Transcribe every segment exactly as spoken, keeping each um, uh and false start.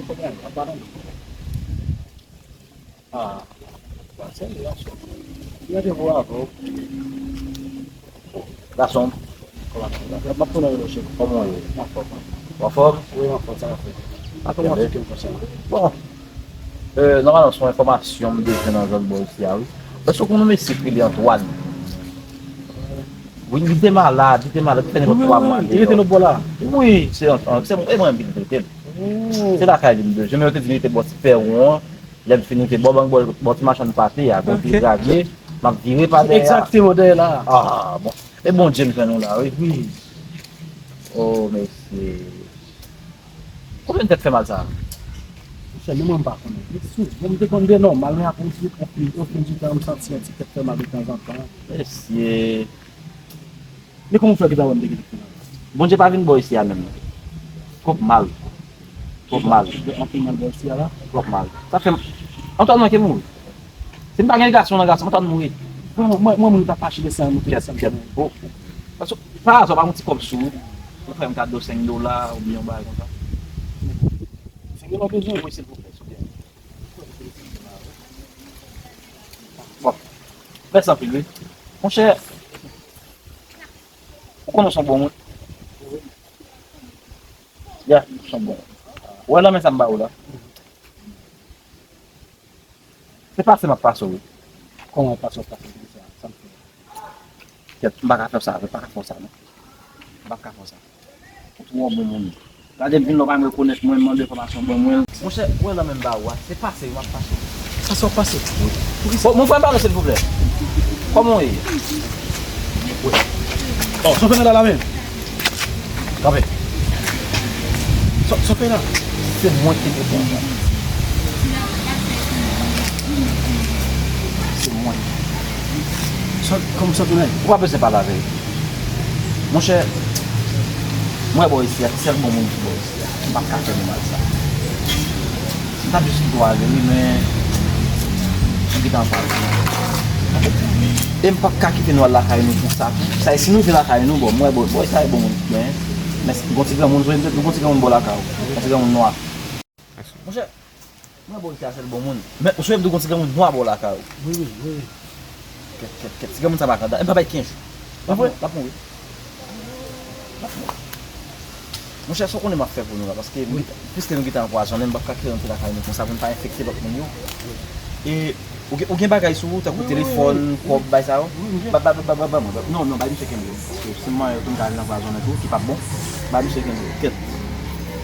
Kòman w ye? Apa non. Ah, ba sèl gason. Li randevou avè w. Gason. Kòman w ye? M ap konnen w, chèf. Kòman w ye? Anfòm, wi. Ou anfòm? Wi, anfòm, sa va fè. Apa w ap chèke m konsa? Bon. Euh, nòmalman, se yon enfòmasyon m bezwen nan zòn bò isi a, wi. Èske w konn yon mesye ki rele Antoine? Wi, li te malad, li te malad, li fè nenpòt twa mwa deyò. Wi, wi, wi, li rete lòt bò la. Wi, se, se, se, e mwen menm ki te trete l. Oh. Se lakay li m bezwen, men yo te di li te bò ti pèwon an. Lè m fin rive bò, bò, bò ti machann pate a, kote gravye, m ap vire pa dèyè a. Egzakteman, dèyè la. Ah, bon. E Bondye m jwenn ou la, wi. Wi. Oh, mesye. Konbyen tèt fè mal sa? Monchè, menm mwen m pa konnen. Li souvan, m te konn de nòmal, men apre yon ti, yon fin, yon fin di tan, m santi yon ti tèt fè mal detanzantan. Mesye. Men kòman w fè gentan wè m te gentan fè mal? Bondye pa vin bò isi a menm non. Twòp mal. Twòp mal. Anpil mal bò isi a la. Twòp mal. Sa fè m, Antoine manke mouri. Si m pa gen gason nan gason, Antoine mouri. Bon, mwen, mwen, moun ta fache de sa, moun te kèt, kèt. Oh. Paske, pa aza, pa gon ti kòb sou ou. Ou fè m kado senk dola, oubyen yon bagay konsa. Senk dola w bezwen? Wi, silvouplè, silvouplè. Bon. Mèsi anpil, wi. Monchè, ou konnen w se yon bon moun. Ya, w se yon bon moun. Ou wè lanmen sa m ba ou la? Se pase m ap pase w, wi. Kòman w pase w ap pase m? Sa, sa m fè? Kèt, m pa ka fè w sa, m pa ka fè w sa, non. M p ap ka fè w sa. Ou twò bon moun. Gade m vin la, w pa menm rekonèt mwen, mande enfòmasyon ban mwen. Monchè, ou wè lanmen m ba ou a, se pase wi m ap pase w. Pase w ap pase? Wi. Poukisa? Bon, mon frè m, pale silvouplè. Kòman w ye? Wi. Oh, sa w fè nan la la menm? Kanpe. Sa, sa w fè la? Se mwen ki te fè sa. Se mwen. Sa, kòman sa tounen? Ou pa bezwen pale avè l. Monchè, mwen bò isi a, se sèl bon moun ki bò isi a. M p ap ka fè nou mal sa. M t ap jis di w ale wi, men m gentan anfaz. E m p ap ka kite nou al lakay nou konsa tou. Sa e si nou vin lakay nou, bon, m wè bò, bò isi a e bon moun ki genyen. Men gon ti granmoun, nou gon ti granmoun bò lakay ou. Gon ti granmoun nwa. Monchè, mwen bò isi a sèl bon moun. Men ou sonje m di w gon ti granmoun nwa bò lakay ou. Wi, wi, wi, wi. Kèt, kèt, kèt. Ti granmoun sa pa ka da. M pa bay kenz jou. L ap mouri. L ap mouri. L ap mouri. Monchè, sa w konnen m ap fè pou nou la, paske piske nou gentan anpwazonnen, m p ap ka kite nou lakay nou konsa pou n pa enfekte lòt moun yo. E ou gen, ou gen bagay sou ou, tankou telefòn, kòb, bay sa yo? Ba, ba, ba, ba, ba, ba mwen, ba, non, non, bay misye kenbe. Paske si m manyen yo tou, m ka al nan anpwazonnen tou, ki p ap bon. Bay misye kenbe. Kèt.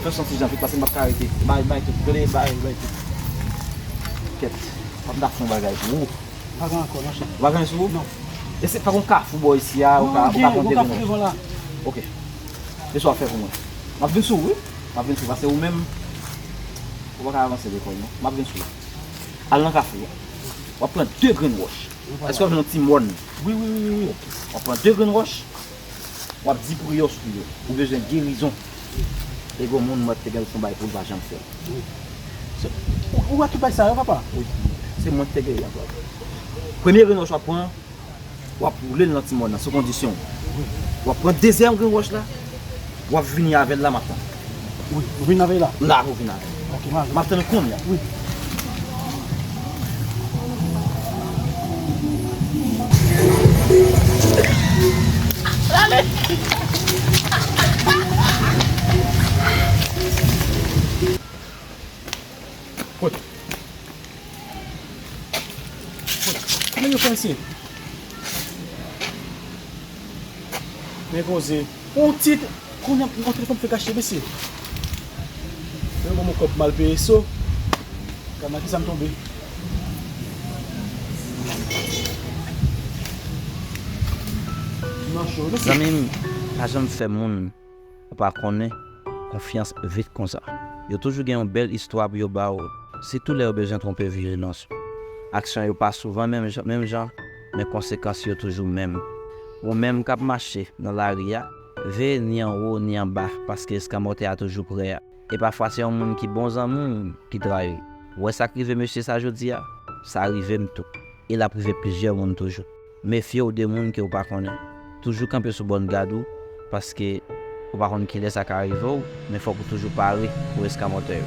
Fè sa yon ti jan vit, paske m p ap ka rete. Bay, bay tout, kle, bay, bay tout. Kèt. Fòk m ta fè yon bagay pou ou. Pa gen ankò, non, chèf. Ou pa gen sou ou? Non. E se pa gon kafou bò isi a, ou ka, ou ka pran de grenn wòch. Ok. Se sa w ap fè pou mwen. M ap vin sou ou, wi. M ap vin sou ou, paske ou menm, ou pa ka avanse lekòl, non. M ap vin sou ou. Al nan kafou a. W ap pran de grenn wòch. Èske w ap jwenn yon ti mòn? Wi, wi, wi, wi, wi. W ap pran de grenn wòch. W ap di priyè w sou yo. Ou bezwen gerizon. E gon moun mwen te gen yon bagay pou l pa janm fè l. Wi. Se, ou, ou wè tout bagay sa yo, papa? Wi. Se mwen ki te genyen, papa. Premye grenn wòch w ap pran, w ap woule l nan ti mòn nan, sou kondisyon. Wi. W ap pran dezyèm grenn wòch la, w ap vini avè l la, m ap tann. Wi, nou vin avè l la? La, nou vin avè l. Ok, m ale. M ap tann ou kounye a. Wi. Kote? Kote? Kòman yo fè isit? Men koze. On tit, kounye a, on telefòn fèk achte, mesye. Mwen gon kòb mal peye so. Gad nan kisa m tonbe. Nan cho, mesye. Zanmi m, pa janm fè moun ou pa konnen konfyans vit konsa. Yo toujou gen yon bèl istwa pou yo ba w, sitou lè yo bezwen twonpe virilans ou. Aksyon yo pa souvan menm jan, menm jan, men konsekans yo toujou menm. Ou menm k ap mache nan lari a, veye ni anwo ni anba, paske eskanmòtè a toujou prè a. E pafwa se yon moun ki bon zanmi w ki trayi w. Ou wè sa k rive mesye sa jodi a? Sa rive m tou. E l ap rive plizyè moun toujou. Mefye w de moun ke w pa konnen. Toujou kanpe sou bòn gad ou, paske ou pa konn kilè sa ka rive w, men fòk ou toujou pare pou eskanmòtè yo.